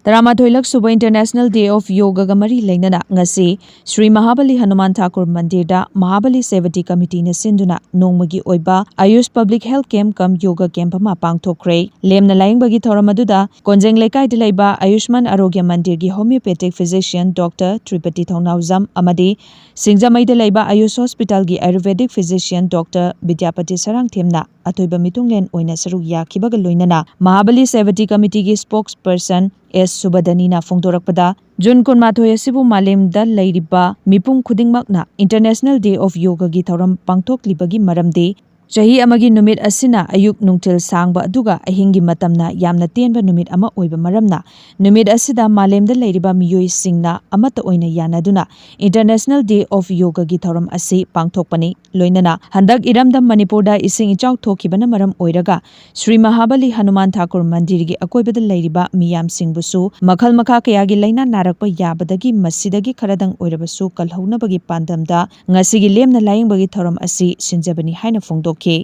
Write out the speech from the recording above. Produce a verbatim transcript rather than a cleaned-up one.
ꯇꯔꯥꯃꯥꯊꯣꯏꯂꯛ ꯁꯨꯕ International Day of Yogaꯒ ꯃꯔꯤ ꯂꯩꯅꯅ ꯉꯁꯤ ꯁ꯭ꯔꯤ ꯃꯍꯥꯕꯂꯤ ꯍꯅꯨꯃꯥꯟ ꯊꯥꯀꯨꯔ ꯃꯟꯗꯤꯔꯗ ꯃꯍꯥꯕꯂꯤ ꯁꯦꯕꯇꯤ ꯀꯃꯤꯇꯤꯅ ꯁꯤꯟꯗꯨꯅ ꯅꯣꯡꯃꯒꯤ ꯑꯣꯏꯕ ꯑꯌꯨꯁ Public Health Camp cum Yoga Camp ꯑꯃ ꯄꯥꯡꯊꯣꯛꯈ꯭ꯔꯦ꯫ ꯂꯦꯝꯅ ꯂꯥꯌꯦꯡꯕꯒꯤ ꯊꯧꯔꯝ ꯑꯗꯨꯗ ꯀꯣꯟꯖꯦꯡ ꯂꯩꯀꯥꯏꯗ ꯂꯩꯕ ꯑꯌꯨꯁꯃꯥꯟ ꯑꯥꯔꯣꯒ꯭ꯌ ꯃꯟꯗꯤꯔꯒꯤ homeopathic physician Doctor ꯇ꯭ꯔꯤꯄꯇꯤ ꯊꯧꯅꯥꯎꯖꯝ ꯑꯃꯗꯤ ꯁꯤꯡꯖꯃꯩꯗ ꯂꯩꯕ ꯑꯌꯨꯁ ꯍꯣꯁꯄꯤꯇꯥꯜꯒꯤ Ayurvedic physician Doctor ꯕꯤꯗ꯭ꯌꯥꯄꯇꯤ ꯁꯔꯥꯡꯊꯦꯝꯅ ꯑꯊꯣꯏꯕ ꯃꯤꯇꯨꯡꯂꯦꯟ ꯑꯣꯏꯅ ꯁꯔꯨꯛ ꯌꯥꯈꯤꯕꯒ ꯂꯣꯏꯅꯅ ꯃꯍꯥꯕꯂꯤ ꯁꯦꯕꯇꯤ ꯀꯃꯤꯇꯤꯒꯤ spokesperson ꯑꯦꯁ ꯁꯨꯕꯗꯅꯤꯅ ꯐꯣꯡꯗꯣꯔꯛꯄꯗ, ꯖꯨꯟ ꯀꯨꯟꯃꯥꯊꯣꯏ ꯑꯁꯤꯕꯨ ꯃꯥꯂꯦꯝꯗ ꯂꯩꯔꯤꯕ ꯃꯤꯄꯨꯝ ꯈꯨꯗꯤꯡꯃꯛꯅ International Day of Yogaꯒꯤ ꯊꯧꯔꯝ ꯄꯥꯡꯊꯣꯛꯂꯤꯕꯒꯤ ꯃꯔꯝꯗꯤ ꯆꯍꯤ ꯑꯃꯒꯤ ꯅꯨꯃꯤꯠ ꯑꯁꯤꯅ ꯑꯌꯨꯛ ꯅꯨꯡꯊꯤꯜ ꯁꯥꯡꯕ ꯑꯗꯨꯒ ꯑꯍꯤꯡꯒꯤ ꯃꯇꯝꯅ ꯌꯥꯝꯅ ꯇꯦꯟꯕ ꯅꯨꯃꯤꯠ ꯑꯃ ꯑꯣꯏꯕ ꯃꯔꯝꯅ, ꯅꯨꯃꯤꯠ ꯑꯁꯤꯗ ꯃꯥꯂꯦꯝꯗ ꯂꯩꯔꯤꯕ ꯃꯤꯑꯣꯏꯁꯤꯡꯅ ꯑꯃꯠꯇ ꯑꯣꯏꯅ ꯌꯥꯅꯗꯨꯅ International Day of Yogaꯒꯤ ꯊꯧꯔꯝ ꯑꯁꯤ ꯄꯥꯡꯊꯣꯛꯄꯅꯤ꯫ ꯂꯣꯏꯅꯅ ꯍꯟꯗꯛ ꯏꯔꯝꯗꯝ ꯃꯅꯤꯄꯨꯔꯗ ꯏꯁꯤꯡ ꯏꯆꯥꯎ ꯊꯣꯛꯈꯤꯕꯅ ꯃꯔꯝ ꯑꯣꯏꯔꯒ ꯁ꯭ꯔꯤ ꯃꯍꯥꯕꯂꯤ ꯍꯅꯨꯃꯥꯟ ꯊꯥꯀꯨꯔ ꯃꯟꯗꯤꯔꯒꯤ ꯑꯀꯣꯏꯕꯗ ꯂꯩꯔꯤꯕ ꯃꯤꯌꯥꯝꯁꯤꯡꯕꯨꯁꯨ ꯃꯈꯜ ꯃꯈꯥ ꯀꯌꯥꯒꯤ ꯂꯥꯏꯅꯥ ꯅꯥꯔꯛꯄ ꯌꯥꯕꯗꯒꯤ ꯃꯁꯤꯗꯒꯤ ꯈꯔꯗꯪ ꯑꯣꯏꯔꯕꯁꯨ ꯀꯜꯍꯧꯅꯕꯒꯤ ꯄꯥꯟꯗꯝꯗ ꯉꯁꯤꯒꯤ ꯂꯦꯝꯅ ꯂꯥꯌꯦꯡꯕꯒꯤ ꯊꯧꯔꯝ ꯑꯁꯤ ꯁꯤꯟꯖꯕꯅꯤ ꯍꯥꯏꯅ ꯐꯣꯡꯗꯣꯛꯈꯤ꯫